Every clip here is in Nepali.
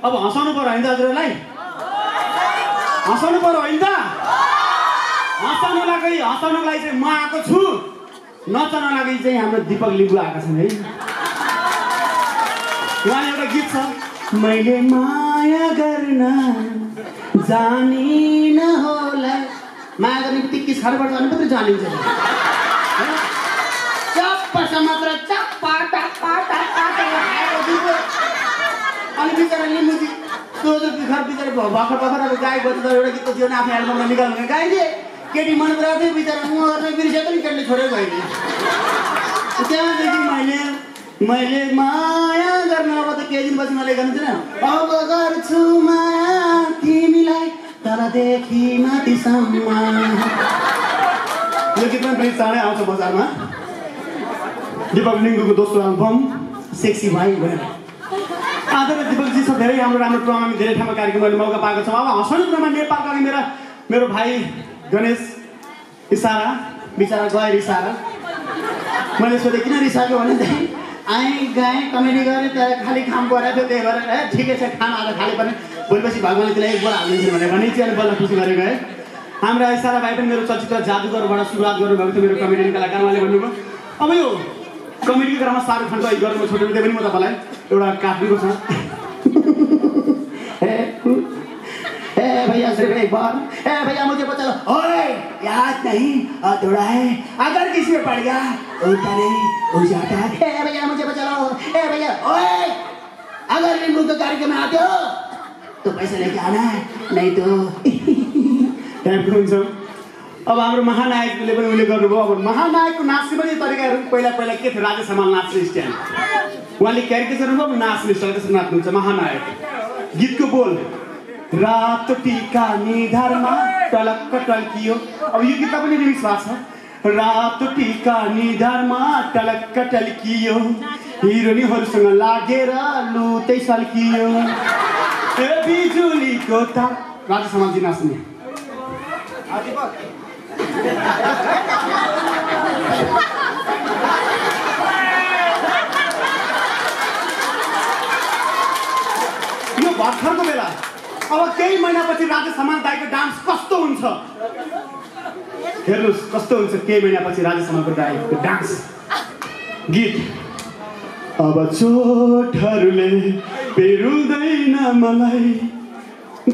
अब हँसाउनु पर्यो होइन हजुरलाई हँसाउनु पर्यो होइन त हँसाउनुको लागि चाहिँ म आएको छु नचाउनु लागि चाहिँ हाम्रो दीपक लिम्बू आएका छन् है उहाँले एउटा गीत छ मैले माया गर्न जानिन होला माया गर्ने बित्तिकै छाडबाट जानु मात्रै जानिन्छ चप्पस मात्र चप्पा टप्पा टप्पा अनि बिचरा लिम्बूजी सोझो बिखर बिचरा भर्खर अब गाई बज्दा एउटा गीत थियो नि आफ्नो एल्बममा निकाल्नु गाईले केटी मन पराएको थियो बिचरा म गर्न बिर्सेको नि केटीले छोडेको होइन त्यहाँदेखि मैले माया गर्न अब त केही दिनपछि मैले गर्नु थिएन अब गर्छु माया तिमीलाई तलदेखि माथिसम्म यो गीत पनि चाँडै आउँछ बजारमा दीपक लिम्बूको दोस्रो एल्बम सेक्सी भाइ भएर आदरणीय दीपकजी छ धेरै राम्रो प्रोग्राम धेरै ठाउँमा कार्यक्रमहरूले मौका पाएको छौँ अब हँसाउने क्रममा नेपालका मेरो भाइ गणेश इसारा बिचरा गए रिसाएर मैले सोधेँ किन रिसाएको भने चाहिँ आएँ गएँ कमेडी गरेँ त्यहाँ खालि खाम परेको थियो त्यही भएर ठिकै छ खाम आज खाले पनि भोलिपछि भगवान्ले त्यसलाई एक बोल हालिदिन्छु भने चाहिँ अनि बल्ल खुसी गरेको है हाम्रा इसारा भाइ पनि मेरो चलचित्र जादुगरबाट सुरुवात गर्नुभएको थियो मेरो कमेडियन कलाकार उहाँले भन्नुभयो अब यो कमेडीको क्रममा शाहरुख खानको अघि गर्नु छोडेर पनि म तपाईँलाई एउटा काट्नुको छ ए भैया सिर्फ एक बार ए भैया मुझे बचा लो ओए याद नहीं थोड़ा है अगर किसी में पड़ गया उल्टा नहीं उल्टा ए भैया मुझे बचा लो ए भैया ओए अगर लिम्बू के कार्यक्रम में आते हो तो पैसे लेके आना है नहीं तो टाइपको हुन्छ अब हाम्रो महानायकले पनि उल्लेख गर्नुभयो अब महानायकको नाच्ने पनि तरिकाहरू पहिला के थियो राजेश हमाल नाच्ने स्टाइल उहाँले क्यारिकेचर अब नाच्ने स्टाइल त्यसरी नाच्नुहुन्छ महानायक गीतको बोल रात टीका निधारमा टलक्क टल्कियो अब यो गीतमा पनि रिमिक्स भएको छ रात टीका निधारमा टलक्क टल्कियो हिरोनीहरूसँग लागेर लुतै सल्कियो ए बिजुलीको तार राजेश हमालजी नाच्ने यो भर्खरको बेला अब केही महिनापछि राजेश हमाल दाइको डान्स कस्तो हुन्छ हेर्नुहोस् कस्तो हुन्छ केही महिनापछि राजेश हमालको दाइको डान्स गीत अब चोटहरूले पेरुँदैन मलाई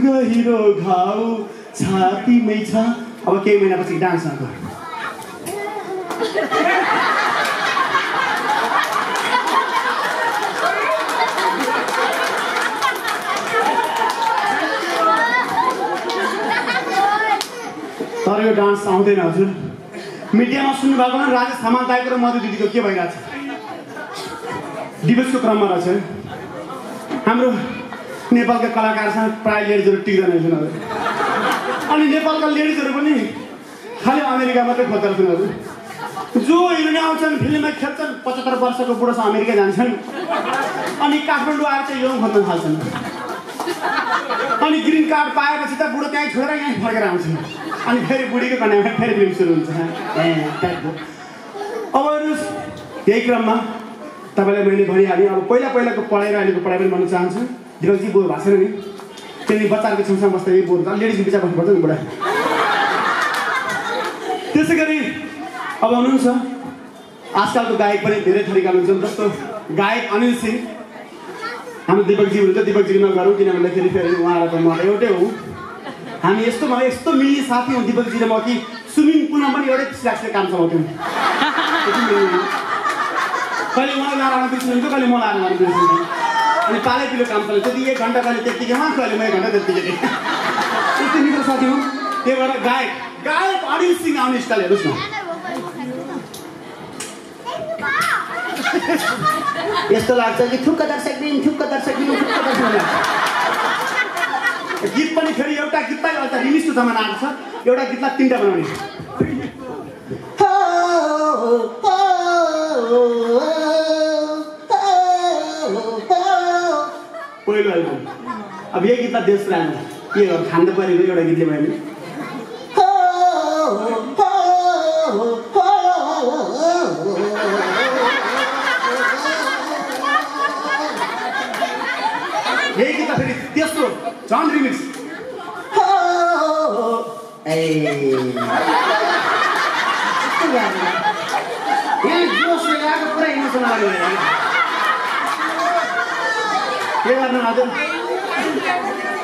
गहिरो घाउ छातीमै छ अब केही महिनापछि डान्स आएको तर यो डान्स आउँदैन हजुर मिडियामा सुन्नुभएको भने राजेश हमाल दाइको र मधु दिदीको के भइरहेछ दिवसको क्रममा रहेछ हाम्रो नेपालका कलाकारसँग प्रायः लेडिजहरू टिक्दैन रहेछन् हजुर अनि नेपालका लेडिजहरू पनि खालि अमेरिका मात्रै खोज्दो रहेछन् हजुर जो हिरोइन आउँछन् फिल्ममा खेल्छन् 75 वर्षको बुढोसँग अमेरिका जान्छन् अनि काठमाडौँ आएर चाहिँ यौँ खोज्न थाल्छन् अनि ग्रिन कार्ड पाएपछि त बुढो त्यहीँ छोडेर यहीँ फर्केर आउँछन् अनि फेरि बुढीको कन्यामा फेरि फिल्म सुरु हुन्छ टाइपको अब यही क्रममा तपाईँलाई मैले भनिहालेँ अब पहिलाको पढाइ र अहिलेको पढाइ पनि भन्न चाहन्छु दिपकजी बोल भएको छैन नि त्यहाँदेखि बच्चाहरूको छेउछाउ बस्दा यही बोल्छ लेडिज बिचा बस्नुपर्छ नि बुढा त्यसै गरी अब हुनुहुन्छ आजकलको गायक पनि धेरै थरीका हुनुहुन्छ जस्तो गायक अनिल सिंह हाम्रो दीपकजी हुनुहुन्छ दिपकजी नगरौँ किन भन्दाखेरि फेरि उहाँलाई त म एउटै हो हामी यस्तो मिल्ने साथी हौँ दिपकजी र म कि स्विमिङ पुलमा पनि एउटै पिसिराख्ने काम चलाउँथ्यौँ कहिले उहाँ लाएर बिर्सिनुहुन्छ कहिले म लाएर बिर्सिन्छु अनि पालै पिलो काम चल्छ त्यति 1 घन्टा कहिले त्यतिकैमा कहिले म 1 घन्टा त्यतिकै यति मित्र साथी हो त्यही भएर गायक अनिल सिंह आउने स्टाइल हेर्नुहोस् न यस्तो लाग्छ कि थुक्क दर्शक दिन गीत पनि फेरि एउटा गीतलाई अहिले रिमिक्सको जमाना आएको छ एउटा गीतलाई 3टा बनाउने पहिलो एल्बम अब यही गीतलाई देश लानु के हो खान्दा परेको एउटा गीतले भयो भने झन् रिमिक्स यहाँ जोसले आएको पुरा इमोसन लाग्यो के गर्नु हजुर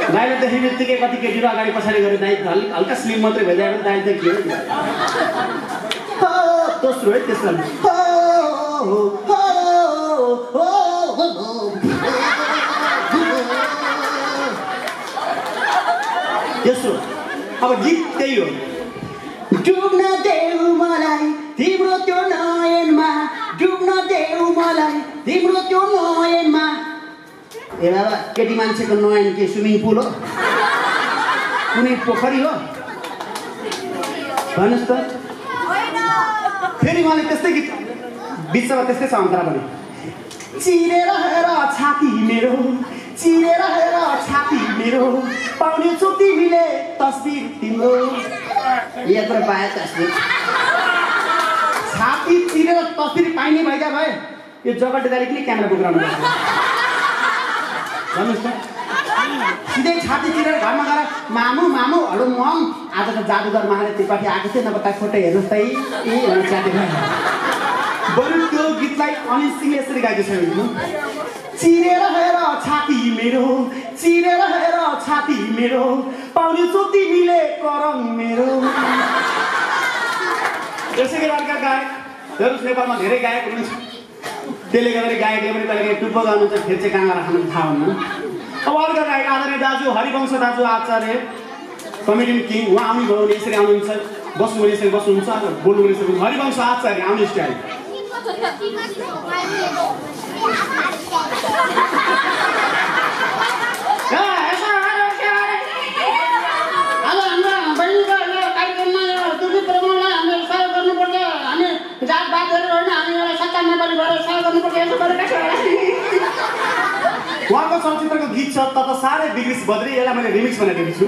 दाइले देख्ने बित्तिकै कति केटीहरू अगाडि पछाडि गरेर दाइ हल्का स्लिम मात्रै भइदिएर दाइ त के हो दोस्रो है त्यसमा त्यसो अब गीत त्यही हो डुब्न देऊ मलाई तिम्रो त्यो नयनमा डुब्न देऊ मलाई तिम्रो त्यो नयनमा ए बाबा केटी मान्छेको नयन के स्विमिङ पुल हो कुनै पोखरी हो भन्नुहोस् त फेरि उहाँले त्यस्तै गीत बिचमा त्यस्तै छ अन्तरा पनि चिरेर हेर छाती मेरो चिरेर हेर छाती मेरो पाउने छु तिमीले तस्बिर तिम्रो यत्रो पाए तस्बिर छाती चिरेर तस्बिर पाइने भएका भए यो जगतदारी किन क्यामेरा बोक्राउनु पर्छ भन्नुहोस् त सिधै छाती चिरेर घरमा गएर मामु मामु हलो मम आज त जादुगर महाले त्रिपाठी आएको थियो नभए फोटो हेर्नुहोस् त बरु त्यो गीतलाई अनिल सिंहले यसरी गाएको छ चिरेर हेर छाती मेरो चिरेर हेर छाती मेरो पाउने छु तिमीले करम मेरो यसै गरी अर्का गायक नेपालमा धेरै गायक हुनुहुन्छ त्यसले गर्दा गायकले पनि कहिले टुप्पो गर्नुहुन्छ फेरि चाहिँ कहाँ राख्नु थाहा हुन्न अब अर्का गायक आदरणीय दाजु हरिवंश दाजु आचार्य कमेडियन किङ उहाँ आउनुभयो भने यसरी आउनुहुन्छ बस्नु भने यसरी बस्नुहुन्छ बोल्नु भने यसरी हरिवंश आचार्य आउने स्टाइल उहाँको चलचित्रको गीत छ त साह्रै बिग्रिस बद्री यसलाई मैले रिमिक्स बनाइदिएको छु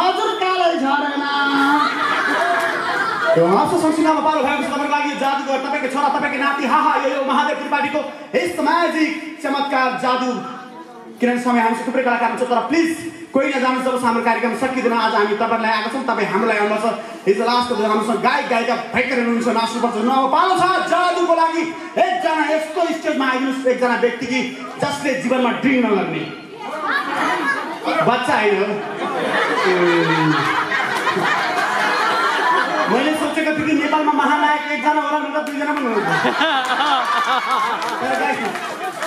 हजुर कालै झरेन हँसो संसिनामा पालो भएको छ तपाईँको लागि जादुगर तपाईँको छोरा तपाईँको नाति हाहा यो महादेव त्रिपाठीको यस सामाजिक चमत्कार जादु किनभने समय हाम्रो थुप्रै कलाकार हुन्छ तर प्लिज कोही नजानुहोस् जब हाम्रो कार्यक्रम सकिँदैन आज हामी तपाईँलाई आएको छौँ तपाईँ हामीलाई आउनुपर्छ हिजो लास्टको हामीसँग गायक गायिका भयङ्कर हुनुहुन्छ नाच्नुपर्छ न पालो छ जादुको लागि एकजना यस्तो स्टेजमा आइदिनुहोस् एकजना व्यक्ति कि जसले जीवनमा ड्रिङ्क नगर्ने बच्चा होइन मैले सोचेको थिएँ कि नेपालमा महानायक एकजना होला भने त दुईजना पनि हुनुहुन्छ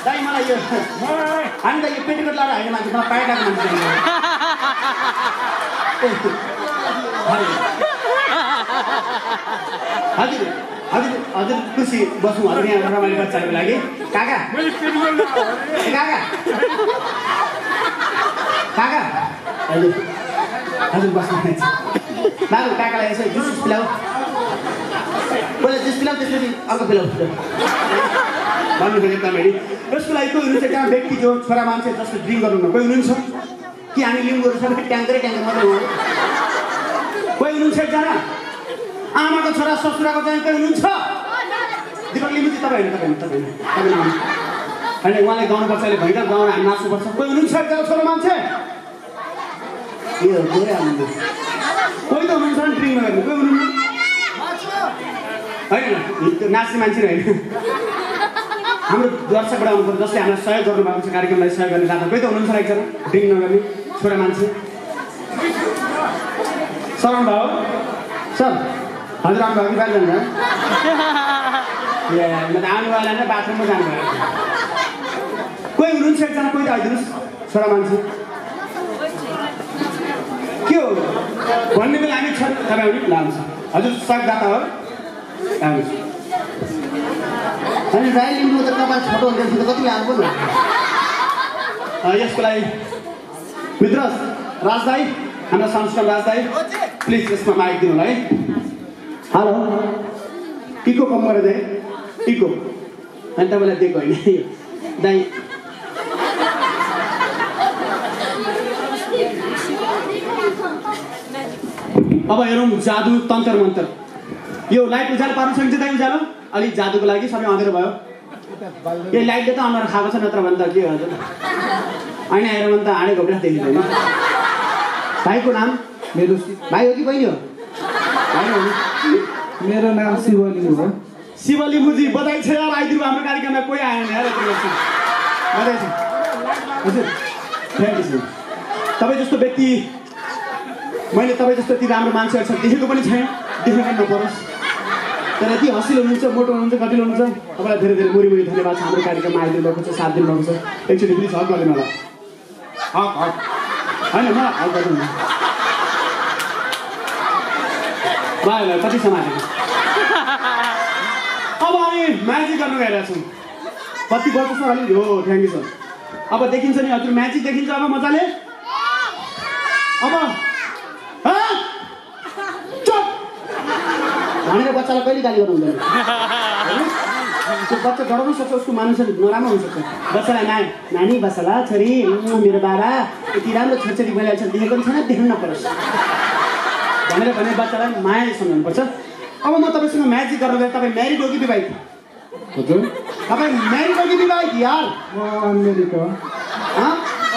दाइ मलाई यो हामीलाई यो पेटीकोट लाएर होइन मान्छे मलाई पाइटाको मान्छे हजुर हजुर हजुर खुसी बसौँ हजुर यहाँ रमाइलो बच्चाहरूको लागि काका काका काका हजुर हजुर बस्नु बाबु काकालाई यसो जुस पिलाऊ पहिला जुस पिलाऊ त्यसपछि अर्को पिलाऊ भन्नु खोजेँ तपाईँले यसको लागि कोही हुनुहुन्छ त्यहाँ व्यक्ति जो छोरा मान्छे जसले ड्रिङ्क गर्नुहुन्न कोही हुनुहुन्छ कि हामी लिम्बूहरू सबै ट्याङ्करै ट्याङ्कर मात्रै हो कोही हुनुहुन्छ एकजना आमाको छोरा ससुराको चाहिँ कोही हुनुहुन्छ दिपक लिम्बू चाहिँ तपाईँ होइन तपाईँ होइन उहाँले गाउनुपर्छ अहिले भयङ्कर गाउँ हामी नाच्नुपर्छ कोही हुनुहुन्छ एकजना छोरा मान्छे कोही त हुनुहुन्छ नि ड्रिङ्क नगर्नु कोही हुनुहुन्छ होइन नाच्ने मान्छे होइन हाम्रो दर्शकबाट आउनुपर्छ जसले हामीलाई सहयोग गर्नुभएको छ कार्यक्रमलाई सहयोग गर्ने जाँदा कोही त हुनुहुन्छ एकजना ड्रिङ्क नगर्ने छोरा मान्छे सर आउनुभयो सर हजुर आउनुभयो कि बाहिर जानुभयो ए म त आउनुभयो नै बाथरुममा जानुभयो कोही हुनुहुन्छ एकजना कोही त आइदिनुहोस् छोरा मान्छे के हो भन्ने बेला हामी छ तपाईँ लान्छ हजुर सकदाता हो आउनुहोस् अनि राई लिम्बू त कपाल छोटो हुन्छ त कति लानु पर्यो यसको लागि मित्र राजदाई हाम्रो सांसद राजदाई प्लिज यसमा माइक दिनु होला है हेलो टिको कम गरेर दे टिको अनि तपाईँलाई दिएको होइन दाइ अब हेरौँ जादु तन्त्र मन्त्र यो लाइट उज्यालो पार्नु सकिन्छ दाइ उज्यालो अलिक जादुको लागि सबै अँधेरो भयो यो लाइटले त अनुहार खाएको छ नत्र भने त के हजुर होइन हेर भने त हाँडे घोप्रा देखिन्छ होइन भाइको नाम मेरो भाइ हो कि बहिनी हो भाइ हो मेरो नाम शिवलिङ्ग हो शिवलिङ्गजी बधाई छ यार आइदिनु हाम्रो कार्यक्रममा कोही आएन यार बधाई छ हजुर थ्याङ्क यू तपाईँ जस्तो व्यक्ति मैले तपाईँ जस्तो यति राम्रो मान्छेहरू छ देखेको पनि छैन देख्नु पनि नपरोस् तर यति हँसिलो हुनुहुन्छ मोटो हुनुहुन्छ कटिलो हुनुहुन्छ तपाईँलाई धेरै धेरै मुरी मुरी धन्यवाद छ हाम्रो कार्यक्रममा आइदिनु भएको छ साथ दिनुभएको छ एकचोटि प्लिज हक गरिदिनु होला हक हक होइन म हक गर्नु भाइहरूलाई कति समातेको अब हामी म्याजिक गर्नु गइरहेको छौँ कति वर्ष सर अलिक हो थ्याङ्क यू सर अब देखिन्छ नि हजुर म्याजिक देखिन्छ अब मजाले अब चुप भनेर बच्चालाई कहिले गाली गर्नु हुँदैन त्यो बच्चा डराउनु सक्छ उसको मान्छे नराम्रो हुनसक्छ बच्चालाई नानी बसला छोरी मेरो बाबा यति राम्रो छोरी बोलाएको छ देखेको पनि छैन देख्नु नपरोस् भनेर भने बच्चालाई मायाले सम्झाउनुपर्छ अब म तपाईँसँग म्याजिक गर्न गएँ तपाईँ म्यारिड हो कि विवाहित हजुर तपाईँ म्यारिड हो कि विवाहित यार म अनम्यारिड हो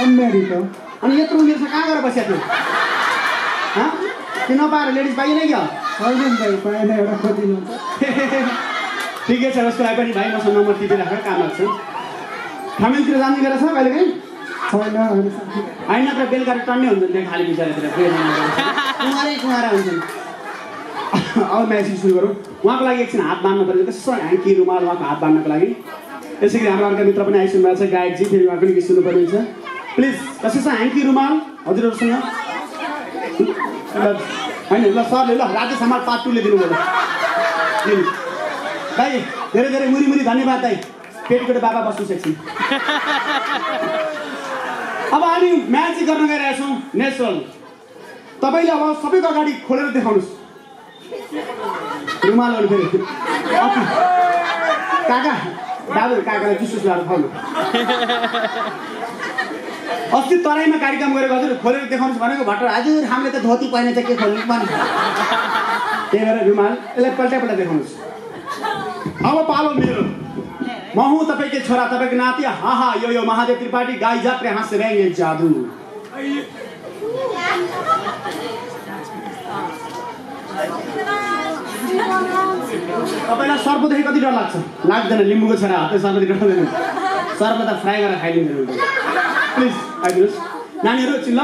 अनम्यारिड हो अनि यत्रो उमेर छ कहाँ गएर बसेको थियो त्यो नपाएर लेडिज पाइएन क्या होइन भाइ पाएन एउटा खोजिनुहुन्छ ठिकै छ उसको लागि पनि भाइ मसँग नम्बर टिपिराखेर काम लाग्छ फ्यामिलीतिर जाने गरेर छ कहिले काहीँ छैन होइन नत्र बेलुका टन्ने हुन्छन् त्यहाँ खाली बिचारातिर कुमारा हुन्छन् अब म्याजिक सुरु गरौँ उहाँको लागि एकछिन हात बाँध्नु पर्छ कस्तो ह्याङ्की रुमाल उहाँको हात बाँध्नको लागि यसै गरी हाम्रो अर्का मित्र पनि आइसक्नु भएको छ गायकजी फेरि उहाँको पनि गीत सुन्नुपर्ने हुन्छ प्लिज कसैसँग ह्याङ्की रुमाल हजुरहरूसँग होइन ल सरले ल राज्य समाज पार्ट 2 ले दिनुभयो दाइ धेरै धेरै मुरी मुरी धन्यवाद दाइ पेटीकोटे बाबा बस्नु सक्छौँ अब हामी म्याजिक गर्न गइरहेका छौँ नेचुरल तपाईँले अब सबैको अगाडि खोलेर देखाउनुहोस् रुमालहरू फेरि काका बाबु काकालाई जुस लगाएर खुवाउनु अस्ति तराईमा कार्यक्रम गरेको हजुर खोलेर देखाउनुहोस् भनेको भट्टर हजुर हामीले त धोती पहिने चाहिँ के खोल्नु पनि त्यही भएर रुमाल यसलाई पल्टा देखाउनुहोस् अब पालो मेरो म हुँ तपाईँकै छोरा तपाईँको नाति हा यो महादेव त्रिपाठी गाई जात्रे हाँस रहेंगे जादू तपाईँलाई सर्पदेखि कति डर लाग्छ लाग्दैन लिम्बूको छोरा हातै सर्पदेखि डराउँदैन सर्प त फ्राई गरेर खाइदिनु प्लिज आइदिनुहोस् नानीहरू चिल्ल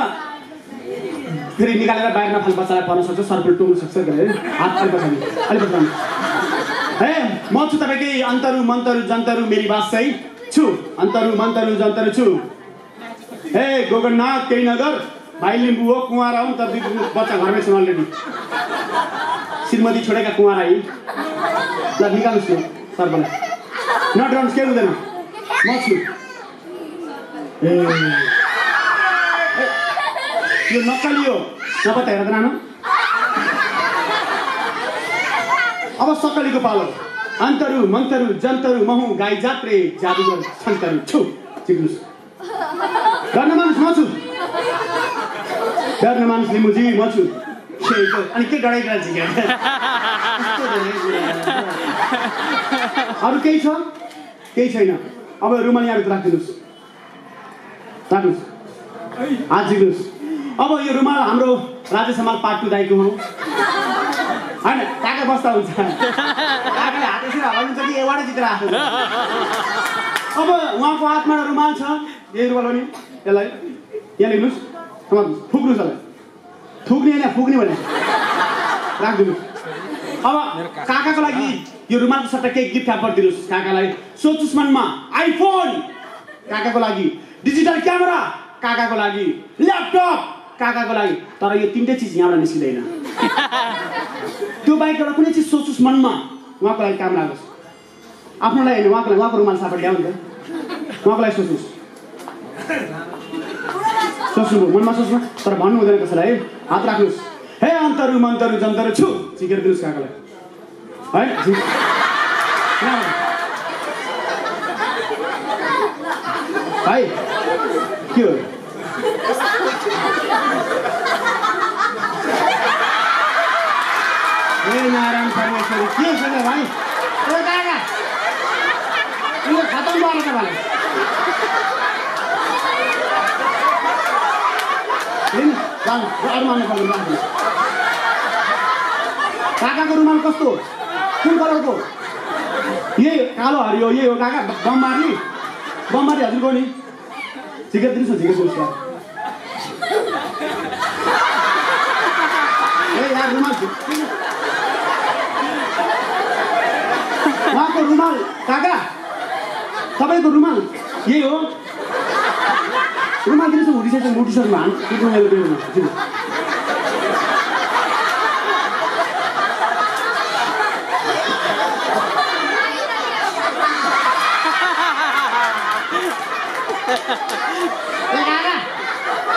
फेरि निकालेर बाहिर नफाल बच्चालाई पर्न सक्छ सर्पले टोक्नु सक्छ हात अलिक पछाडि अलिक पछाडि हे म छु तपाईँकै अन्तरु मन्तरु जन्तरु मेरी बास चाहिँ छु अन्तरु मन्तरु जन्तरु छु हे गोकर्णनाथ केही नगर भाइ लिम्बू हो कुँवारा हो तर बच्चा घरमै छन् अलरेडी श्रीमती छोडेका कुँवारा है ल निकाल्नुहोस् न सर्पलाई नडराउनुहोस् केही हुँदैन म छु यो नक्कली हो नपत्ता हेर त नानु अब सक्कलीको पालो अन्तरु मन्तरु जन्तरु महु गाई जात्रे जादुगर छन्तरु छु चिक्नुहोस् डर नमान्नुहोस् म छु डर नमान्नुहोस् लिम्बूजी म छु अनि के डराइरहेको छ अरू केही छ केही छैन अब रुमाल यहाँभित्र राखिदिनुहोस् हात झिक्नुहोस् अब यो रुमाल हाम्रो राज्य समाज पार्ट 2 दाइको हो होइन काका बस्दा हुन्छ काकाले हात यसरी हलाउनुहुन्छ कि एवार्डै जितेर आएको अब उहाँको हातमा रुमाल छ यही रुमाल हो नि यसलाई यहाँ लेख्नुहोस् फुक्नुहोस् यसलाई थुक्ने होइन फुक्ने भने राखिदिनुहोस् अब काकाको लागि यो रुमालको सट्टा केही गिफ्ट ह्याम्पर दिनुहोस् काकालाई सोच्नुहोस् मनमा आइफोन काकाको लागि डिजिटल क्यामेरा काकाको लागि ल्यापटप काकाको लागि तर यो तीनटै चिज यहाँबाट निस्किँदैन त्यो बाहेक एउटा कुनै चिज सोच्नुहोस् मनमा उहाँको लागि काम लागोस् आफ्नो लागि होइन उहाँको लागि उहाँको रुमाल सापट ल्याउ नि त उहाँको लागि सोच्नुहोस् सोच्नु मनमा सोच्नु तर भन्नु हुँदैन कसैलाई है हात राख्नुहोस् हे अन्तरु मन्तरु जन्तरु छु चिकेर दिनुहोस् काकालाई होइन है के हो नारायण परमेश्वरी के छ त भाइ ओ काका यो खतम भयो तपाईलाई हैन जानु अरु मान्नु पर्दैन काकाको रुमाल कस्तो कुन कलरको यही कालो हरियो यही हो काका बममारी हजुरको नि सिगरेट दिनुहोस् ए यार रुमाल उहाँको रुमाल काका तपाईँको रुमाल यही हो रुमाल दिनुहोस् उडिसकेको मुटिसक्नु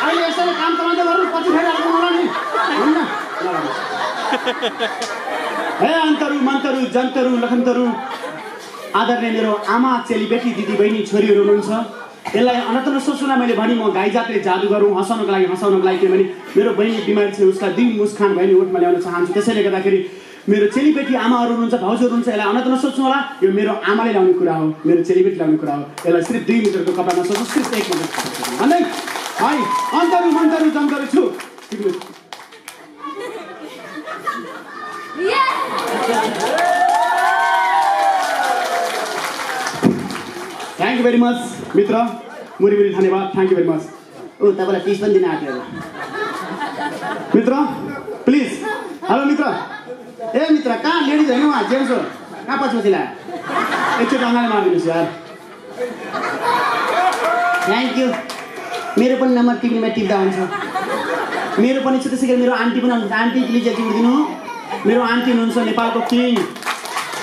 अहिले यसरी काम चलाउँदै गर्नु पछि फेरि अर्को मलाई नि हे अन्तरु मन्तरु जन्तरु लखन्तरु आदरणीय मेरो आमा चेलीबेटी दिदीबहिनी छोरीहरू हुनुहुन्छ यसलाई अनन्त नसोच्नुलाई मैले भने म गाई जातले जादु गरौँ हँसाउनको लागि किनभने मेरो बहिनी बिमारी छ उसलाई 2 मुस्कान भयो नि ओठमा ल्याउन चाहन्छु त्यसैले गर्दाखेरि मेरो चेलीबेटी आमाहरू हुनुहुन्छ भाउजूहरू हुनुहुन्छ यसलाई अनन्त नसोच्नु होला यो मेरो आमाले ल्याउने कुरा हो मेरो चेलीबेटी ल्याउने कुरा हो यसलाई सिर्फ 2 मिटरको कपडा नसोच्नु सिर्फ 1 मिटर भन्दै है अन्तरु मन्तरु जन्तरु छु थ्याङ्क यू भेरी मच मित्र मुरी धन्यवाद थ्याङ्क यू भेरी मच ओ तपाईँलाई 30 पनि दिन आँट्यो मित्र प्लिज हेलो मित्र ए मित्र कहाँ लेडिज होइन उहाँ जेन्ट्स हो कहाँ पछि ला एकचोटि अँगाले मारिदिनुहोस् यार थ्याङ्क यू मेरो पनि नम्बर टिभीमा टिप्दा हुन्छ मेरो पनि छ त्यसै गरी मेरो आन्टी पनि आन्टी प्लिज एकचोटि दिनु मेरो आन्टी हुनुहुन्छ नेपालको किङ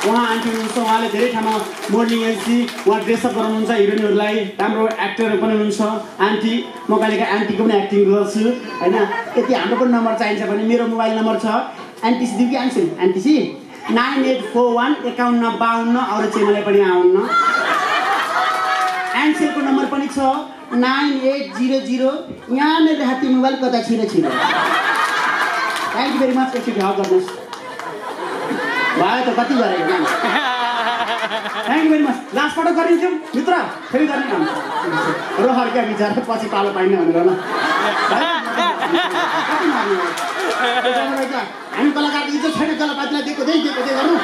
उहाँ आन्टी हुनुहुन्छ उहाँले धेरै ठाउँमा मोडलिङ एजेन्सी उहाँ ड्रेसअप गराउनुहुन्छ हिरोइनहरूलाई राम्रो एक्टरहरू पनि हुनुहुन्छ आन्टी म कहिलेका आन्टीको पनि एक्टिङ गर्छु होइन यदि हाम्रो पनि नम्बर चाहिन्छ भने मेरो मोबाइल नम्बर छ एनटिसी दिउँ कि एनटिसी 98415152 अरू चाहिँ मलाई पनि आउन्न एनसेलको नम्बर पनि छ 9800 यहाँनिर हात्ती मोबाइल कता छिरो थ्याङ्क यू भेरी मच एकचोटि हक गर्नुहोस् भयो त कति गरेको thank you very much last पटक गरिदिन्छौँ मित्र फेरि गर्ने रोहर क्या विचार पछि पालो पाइने भनेर न हामी कलाकारको इज्जत छैन कलाकारलाई दिएको गर्नु